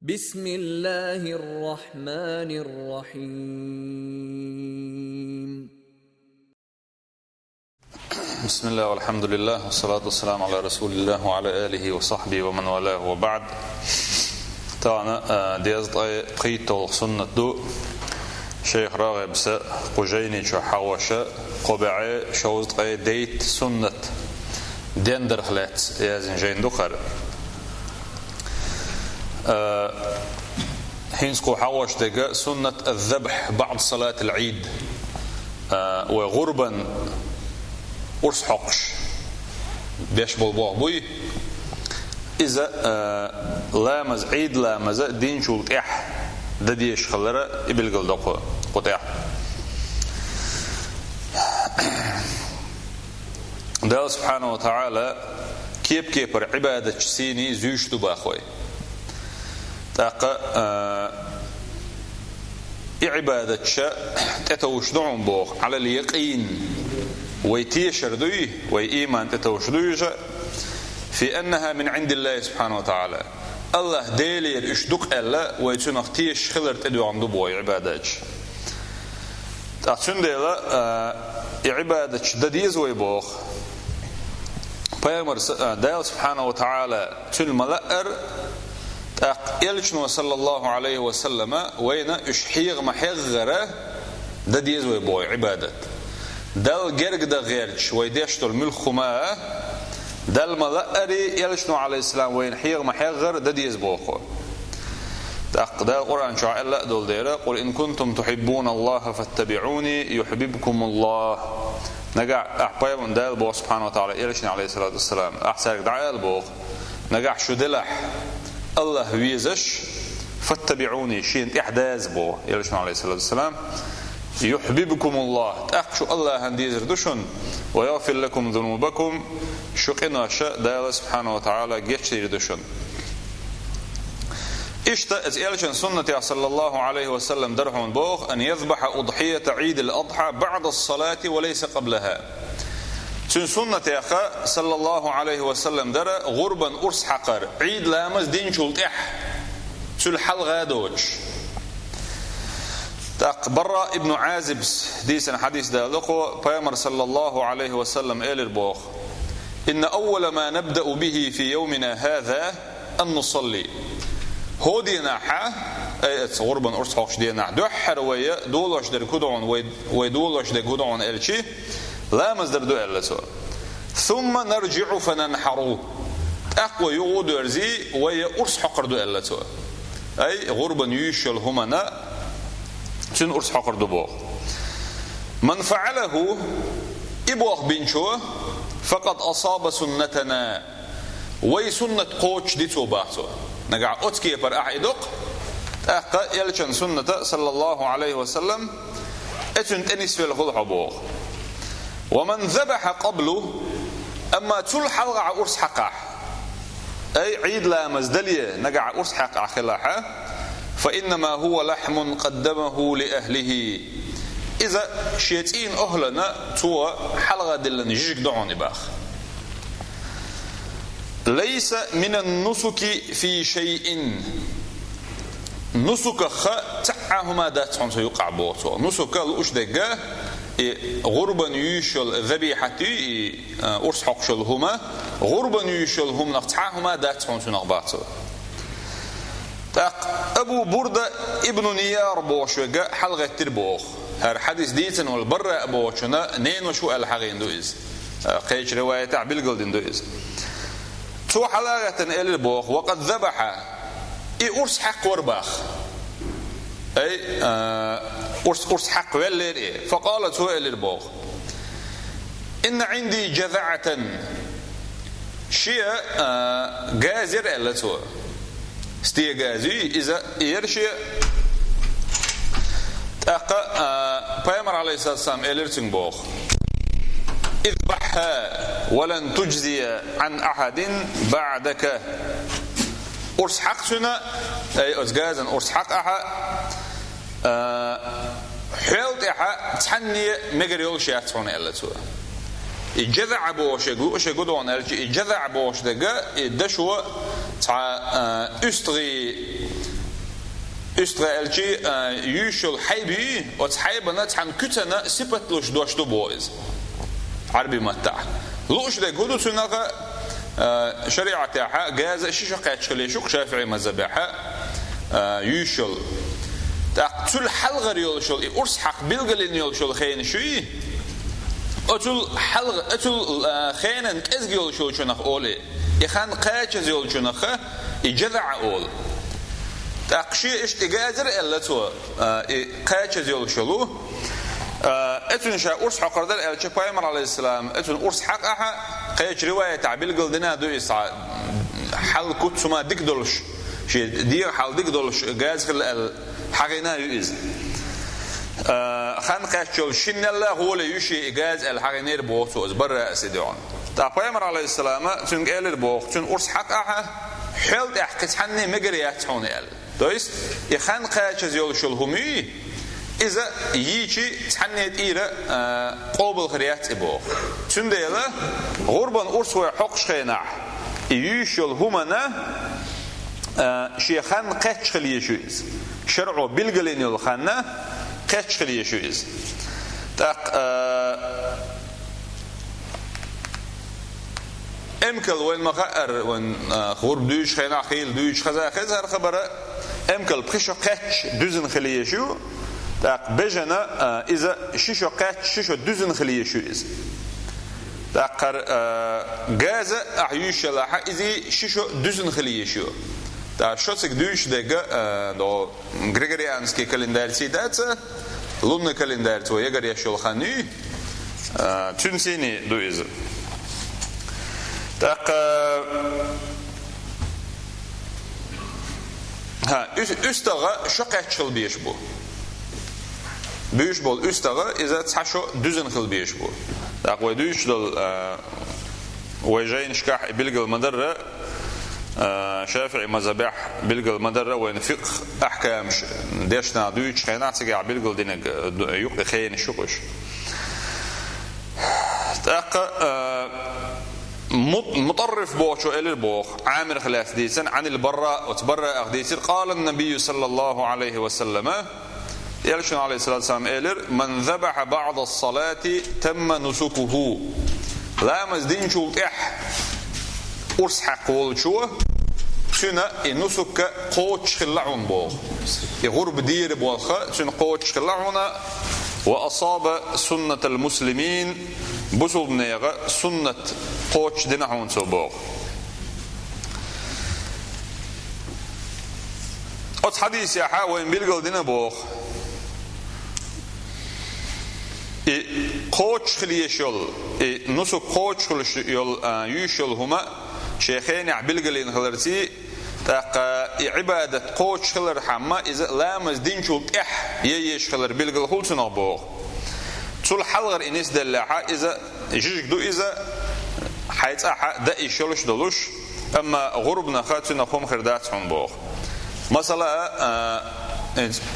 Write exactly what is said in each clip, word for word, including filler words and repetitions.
بسم الله الرحمن الرحيم. بسم الله والحمد لله والصلاة والسلام على رسول الله وعلى آله وصحبه ومن والاه وبعد. Тахана, а, дезткъеи пхийтталгӀа суннат ду. Шейх РагӀибас кху жайни чу хьагӀош, кхо бӀаь шовзткъеи дейтта суннат дендарх лаьцна язйина жайна ду хӀара. А, хӀинца кху хьагӀош дерг суннат аз-забхь баӀд салатил Ӏид. А, вай гӀурбан урс хьокхаш беш бола болх буй. Иза, а, ламаз, Ӏид ламаз динчул тӀехьа дан дезаш хилар и билгал до кху, кху тӀехьа. Дала субхьанаху ва тагӀала кеп-кепара Ӏибадатча сийни зуьйш ду боху вай. ТӀаккха, а, и Ӏибадатча тӀетовш ду хьуна боху, Ӏалал якъин, вай тешар дуй, вай ийман тӀетовш дуй уьш, фи аннаха мин Ӏиндиллахи субхьанаху ва тагӀала. АллахӀ Делера уьш ду-кх аьлла, вай цунах тешаш хилар тӀедоьгӀна ду боху и Ӏибадатча. ТӀаккха цундела, а, и Ӏибадатча дан деза вай боху. Пайхамар са-, а, Дала субхьанаху ва тагӀала цуьнан ма-лаъара, тӀаккха элчано, саллаллаху Ӏалайхи ва саллама, вайна уьш хьегӀа ма-хьегӀара дан деза вай боху и Ӏибадат. Далла герга дан гӀерташ вай деш долу муьлхха хӀума а, Далла ма-лаъара, элчано, Ӏалайхиссалам, вайна хьегӀа ма-хьегӀара дан деза боху. ТӀаккха Дала Къуръан чохь аьлла а долу дера: «Къул ин кунтум тухьиббуналлаха фаттабиӀуни юхьбибкумуллах». Нагахь ахь пайхамар, Дала боху субхьанаху ва тагӀала элчане, Ӏалайхиссалату вассалам, ахь цаьрга дӀаала боху: «Нагахь шу делахь, АллахӀ везаш, фаттабиӀуни, шена тӀаьхьа даза боху», элчано, Ӏалайхиссалату вассалам, «юхьбибкумуллах», тӀаккха шу АллахӀана дезар ду шуна, «ва ягӀфир лакум зунубакум», шу къинош Дала субхьанаху ва тагӀала гечдийр ду шуна. Иштта иза элчан суннатех, саллаллаху Ӏалайхи ва саллам, дара хьуна боху: «Ан язбаха удхьията Ӏийдил адхьа баӀда салати ва лайса къаблаха». Цуьнан суннатех, саллаллаху Ӏалайхи ва саллам, дара гӀурбан урс хьакхар, Ӏийд ламаз динчул тӀаьхьа, цул хьалха а доцуш. ТӀаккха Барра ибн Ӏазибс дийцина хьадис далла кхо, пайхамар, саллаллаху Ӏалайхи ва саллам, элира боху: «Инна аввала ма набдау бихи фи йовмина хаза ан нусалли». ХӀо денахьа, ай, эца гӀурбан урс хьокхуш денахь, дуьххьара вай долош дерг хӀу ду хьуна, вай, вай долош дерг хӀу ду хьуна аьлчи, ламаз дар ду аьлла цо. «Сумма нарджиӀу фа нанхьару». ТӀаккха вай юха а доьрзи, вай урс хьокхур ду аьлла цо. Ай, гӀурбан юьйш йолу хӀумана цуьнан урс хьокхур ду боху. «Ман фаӀалаху», и болх бинчо, «факъад асаба суннатана». Вай суннат кхочуш ди цо бах цо. Нагахь оцу кепара ахь и доккху, тӀаккха элчан сунната, саллаллаху Ӏалайхи ва саллам, и цуьнан тӀе нисвелла хуьлу хьо боху. «Ва ман забаха къаблу», амма цул хьалха урс хьакхахь, ай, Ӏийд ламаз дале, нагахь урс хьаькхна ахь хилахьа, «фа иннама хӀува лахьмун къаддамаху ли ахлихи». Иза шен цӀийнан охӀлана цо хьалха диллина жижиг ду хьуна и бах. «Лайса минан нусуки фи шайин». Нусуках цхьа а хӀума дац хьуна цу юкъахь боху цо. Нусука лууш дерг, и гӀурбан юьйш йолу забихьат ю, и а, урс хьокхуш йолу хӀума, гӀурбан юьйш йолу хӀуманах цхьа а хӀума дац хьуна цуьнах бах цо. ТӀаккха Абу Бурда ибн Нияр бохуш верг хьалагӀеттира боху. ХӀара хьадис дийцина волу Барра а бохучунна ненаваша ву аьлла хьахийна ду иза. А, кхечу риваятехь билгалдина ду иза. Цо хьала а гӀеттина элира боху: «Ва къад забаха». И урс хьаькхна вара бах. Ай, а, урс, урс хьаькхна веллера и. «Факъала», цо элира боху: «Инна Ӏинди джазаӀатан». Шен, а, газа яра аьлла цо. Стен газа ю иза, яра шен. ТӀаккха, а, пайхамар, Ӏалайхиссалату вассалам, элира цуьнга боху: «Избахьха, ва лан туджзия Ӏан ахьадин баӀдака». Урс хьакха цуьнан, ай, оцу газан урс хьакха ахьа, а, хьол тӀехьа цхьанне мегар йолуш яц хьуна аьлла цо. И джазаӀа бохуш дерг, лууш дерг хӀу ду хьуна аьлча, и джазаӀа бохуш дерг, и дашо цхьа, а, уьстагӀий УьстагӀа аьлча, а, юьйш йолу хьайба ю, оцу хьайбана цхьана куьцана сипат луш дош ду боху иза. Ӏарби маттахь. Лууш дерг хӀун ду цуьнан, а, шариӀатехь газа ши шо кхаьчча хила езаш ю-кх шафиӀи мазхабехь, а, юьйш йолу. ТӀаккха цул хьалхара йолуш йолу и урс хьакха билгалйина йолуш йолу хенаш юй? Оцул хьалха-, оцул, а, хенан кӀезиг йолуш йолчунах олий. И хан кхачаза йолчунах и жазаӀа олу. ТӀаккха шен иштта и газира аьлла цо, а, и кхачаза йолуш йолу. А, оцунна ша урс хьокхур дара аьлча, пайхамар, Ӏалайхиссалам, оцунна урс хьакхахьа, кхечу риваятахь билгалдина ду иза, хьал куц хӀума дика долуш, шен дегӀан хьал дика долуш газа хилла аьлла, хьахийна ю иза. А, хан кхаьчча йолу шиннелла гӀоле ю шен и газа аьлла, хьахийнера боху цо иза, барра а сидоьгӀна. ТӀаккха пайхамар, Ӏалайхиссалама, цуьнга элира боху, цуьнан урс хьакхахьа, хьол тӀехь кхин цхьанне мегар яц хьуна аьлла. То есть, и хан кхачаза йолуш йолу хӀума юй, иза йийчи цхьанне тӀера, а, къобал хир яц и боху. Цундела гӀурбан урс вай хьокхучу хенахь, и юьйш йолу хӀумана, а, шен хан кхаьчча хила езаш ю иза. ШарӀо билгалйина йолу хан кхаьчча хила езаш ю иза. ТӀаккха, а, эмкал вайна ма-хаъара, вайн, а, гӀурба дуьйцучу хенахь хийла дуьйцуш хеза, хеза хӀара хабара, эмкал пхи шо кхаьчча дуьзна хила езаш ю, тӀаккха бежана, а, иза ши шо кхаьчча, ши шо дуьзна хила езаш ю иза. ТӀаккха хӀара, а, газа ахь юьйш елахьа, иза ши шо дуьзна хила езаш ю. ТӀаккха шо цига дуьйцуш дерг, а, до Григорианский календарьций дац, лунный календарьца вай ягаръеш йолу хан юй, а, цуьнан сийне ду иза. ТӀаккха, хӀа, уьс-, уьстагӀа шо кхаьчча хила безаш бу. Буьйш болу уьстагӀа иза цхьа шо дуьзна хила безаш бу. ТӀаккха вай дуьйцуш долу, а, вай жайнашкахь и билгал ма-дарра, а, шафиӀи мазхабехь билгал ма-дарра, вайна фикъхӀ ахькамаш дешна дуьйцучу хенахь цигахь билгалдинарг, а, ду-, ю-кх и хенаш ю-кх уьш. ТӀаккха, а, Мут-, МутӀарриф бохучо элира боху, Ӏамирах лаьцна дийцина, Ӏанил Барра, оцу Барраах дийцира, къала ан-Набийю саллаллаху Ӏалайхи ва саллама, Элчано, Ӏалайхиссалату вассалам, элира: «Ман забахьа баӀда ссалати тамма нусукуху». Ламаз динчул тӀаьхьа урс хьакха волчо, цуьнан и нусукка кхочуш хилла хьуна боху. И гӀурба дийр болх цуьнан кхочуш хилла хьуна, «ва асаба суннатал муслимин», бусулбанега суннат кхочуш дина хьуна цо боху. Оцу хьадисехьа вайна билгал дина боху. И кхочуш хила езаш йолу, и нусук кхочуш хуьлуш йолу, а, юьйш йолу хӀума шен хенехь билгалйина хиларций, тӀаккха и Ӏибадат кхочуш хилархьама, иза ламаз динчул тӀаьхьа е езаш хилар билгал хуьлу цунах боху. Цул хьалхара и нисделлехьа, иза жижиг ду иза, хьайн цӀахь а дан йиш йолуш долуш, амма гӀурбанах цуьнан хӀума хир дац хьуна боху. Масала, а,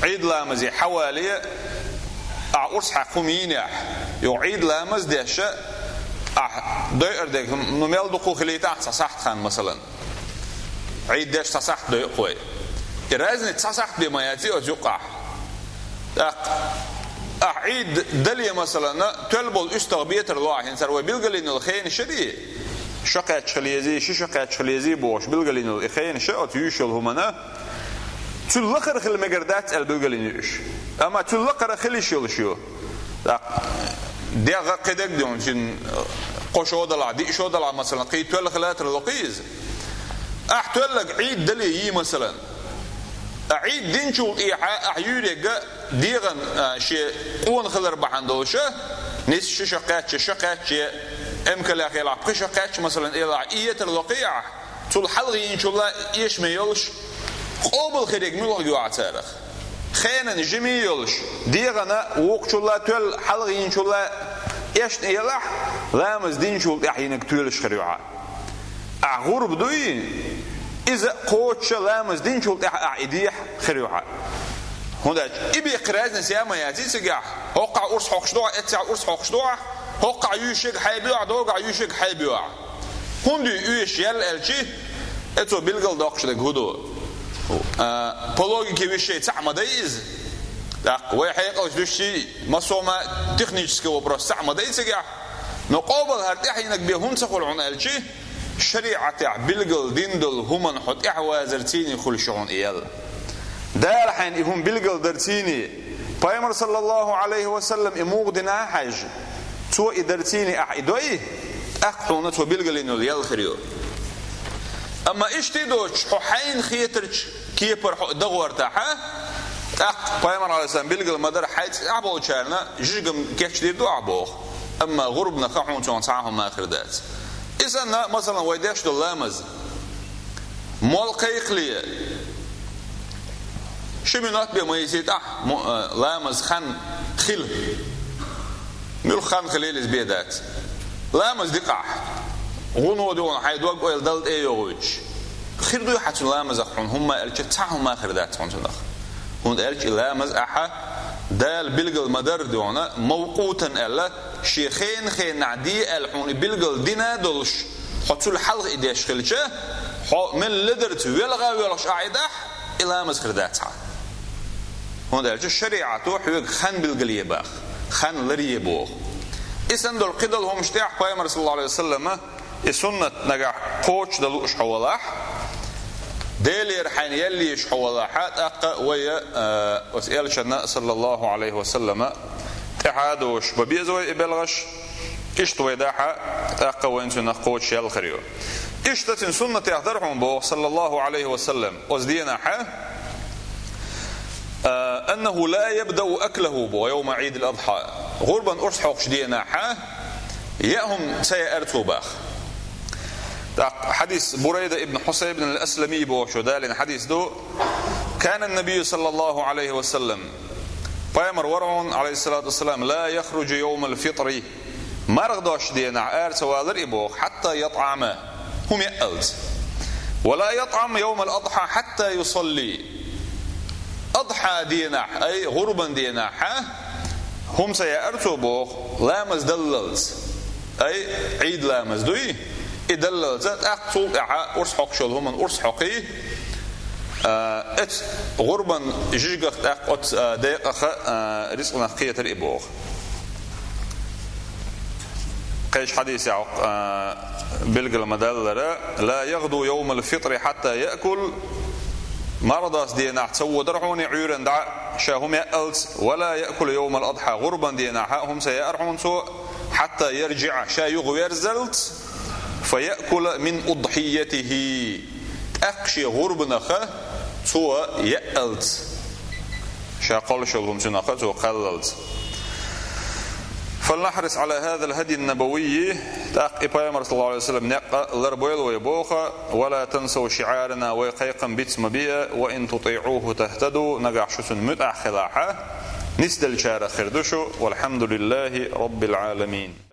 Ӏийд ламазе хьавале, ахь урс хьакха хӀума йийнехь, юха Ӏийд ламаз деш, ахь дойур дерг, ну, мел дукха хилийта ахь цхьа сахьт хан, масалан. Ӏийд деш цхьа сахьт дойу-кх вай. И разница цхьа сахьт бен ма яций оцу юккъахь. ТӀаккха ахь Ӏийд дале, масалан, тоьлла болу уьстагӀ бетар ло ахь, хӀинца хӀара вай билгалйина йолу хенаш яра, шо кхаьчча хила езий, ши шо кхаьчча хила езий бохуш билгалйина йолу и хенаш оцу юьйш йолу хӀумана, цуьнан лакхара хила мегар дац аьлла билгалйина ю уьш. Амма цуьнан лакхара хила йиш йолуш ю. ТӀаккха дегӀ кхидерг ду, цуьнан кхо шо далахь, диъ шо далахь, масалан, кхин тоьлла хила тарло-кх иза. Ахь тоьлларг Ӏийд дале йий, масалан. Ткъа Ӏийд динчул тӀехьа ахь юьйриг дегӀан, а, шен къона хилар бахьана долуш, нисса ши шо кхаьчча, шо кхаьчча, эмкалехь елахь пхи шо кхаьчча, масалан, элахь, и е тарло-кх ахь, цул хьалха йинчул а эшаме йолуш, къобал хириг муьлха ю ахь царах? Хенан жима йолуш, дегӀана вукхучул а тоьлла, хьалха йинчул а эшна елахь, ламаз динчул тӀаьхьа йинарг тоьлуш хир ю хьан. Ахь гӀурба дуй, иза кхочуш ламаз динчул тӀаьхьа ахь и дехьа хир ю хьан. ХӀунда аьлча и беккхи разница я ма яций цигахь, хӀокхахь урс хьокхуш ду ахь, эццехь урс хьокхуш ду ахь, хӀокхахь юьйшиг хьайба ю ахь, догахь юьйшиг хьайба ю ахь. ХӀунда ю оьшуш яьлла аьлчи, э, цо билгал доккхуш дерг хӀун ду? А, по логике вещей цхьаъ ма дай иза. ТӀаккха вай хьекъалчу дуьшчий, массо а ма технический вопрос цхьаъ ма дай цигахь. Но къобал хӀара тӀаьхьенаг бен хӀунда ца хуьлу хьуна аьлчи, шариӀатехь билгал дина долу хӀуманна хьо тӀаьхьавазарций хуьлу хьуна и ял. Дала хьайна и хӀума билгал дарций, Пайхамар, саллаллаху Ӏалайхи ва саллам, и муха дина хьаьжча, цо и дарций ахь и дой, тӀаккха хьуна цо билгалйина йолу ял хир ю. Амма иштта доцуш, хьо хьайна хетарчу кепара хьо дагӀортахьа, тӀаккха Пайхамар, Ӏалайхиссалам, билгал ма дара, хьайн цӀахь болчарна жижигам кечдийр ду ахь боху. Амма гӀурбанах хьуна цунах цхьа а хӀума хир дац. И санна, масалан, вай деш долу ламаз. Мол кхайкхале, ши минот бен ма йисийтахь, мо-, а, ламаз хан хила. Муьлха хан хилийла иза бен дац. Ламаз дикъахь. ГӀуно дуьйна хьайн дог-ойла Далла тӀе а йохуьйтуш. Хир дуй хьан цуьнан ламазах хьуна хӀумма аьлча, цхьа хӀумма хир дац хьуна цунах. ХӀунда аьлча и ламаз ахьа Дала билгал ма-дарра дуьйна, мавкъутан аьлла, шен хен-хенахь де аьлла хьуна и билгал дина долуш, хьо цул хьалха и деш хилча, хьо мел ледарца велха а воьлхуш ахь и дахь, и ламаз хир дац хьан. ХӀунда аьлча шариӀато хьоьга хан билгалъе боху, хан ларъе боху. И санна долу кхидолу хӀуманаш тӀехь Пайхамар, саллаллаху Ӏалайхи ва саллама, и суннат нагахь кхочушдан лууш хьо валахь, Делера хьайна ял еш хьо валахьа, тӀаккха вай, а, оцу элчанна, саллаллаху Ӏалайхи ва саллама, тӀаьхьа а доцуш бан беза вай и белхаш, иштта вай дахьа, тӀаккха вайна цунах кхочуш ял хир ю. Иштта цуьнан суннатех дара хьуна боху, саллаллаху Ӏалайхи ва саллам, оцу денахьа, а, «أنه لا يبدأ أكله» боху, «يوم عيد الأضحى». ГӀурбан урс хьокхучу денахьа яа хӀума ца яара цо боху. ТӀаккха хьадис Бурайда ибн Хьусайб ибн ал-Аслами бохучо далийна хьадис ду: «كان النبي صلى الله عليه وسلم», Пайхамар вара хьуна, Ӏалайхиссалату вассалам, «لا يخرج يوم الفطر», марха дош денахь ара ца валара и боху, «حتى يطعم», хӀума яаллалц. «ولا يطعم يوم الأضحى حتى يصلي». Адхьа денахь, ай, гӀурбан денахьа, хӀума ца яара цо боху, ламаз даллалц. Ай, Ӏийд ламаз дуй, и даллалца, тӀаккха цул тӀаьхьа урс хьокхуш йолу хӀуманна урс хьокхий, а, эц гӀурбан жижигах тӀаккха оц, а, декъаха, а, рицкъанах кхетар и боху. Кхечу хьадисехь, а, билгал ма-даллара: «لا يغدو يوم الفطر حتى يأكل», марха дош денахь ца водар хьуна Ӏуьйранна дӀа ша хӀума яаллалц, «ولا يأكل يوم الأضحى», гӀурбан денахьа хӀума ца яара хьуна цо, «حتى يرجع», ша юха верзалц, «فيأكل من أضحيته», тӀаккха шен гӀурбанаха цо яаллалц. Ша кхоллуш йолу хӀума цуьнах цо кхаллалц. «فلنحرص على هذا الهدي النبوي», тӀаккха и Пайхамар, саллаллаху Ӏалайхи ва саллам, некъа ларбойла вай боху, «ولا تنسوا شعارنا», вай кхайкхам биц ма бе, «وإن تطيعوه تهتدوا», нагахь шу цунна муьтӀахь хилахьа, нисделлачарах хир ду шу, «والحمد لله رب العالمين».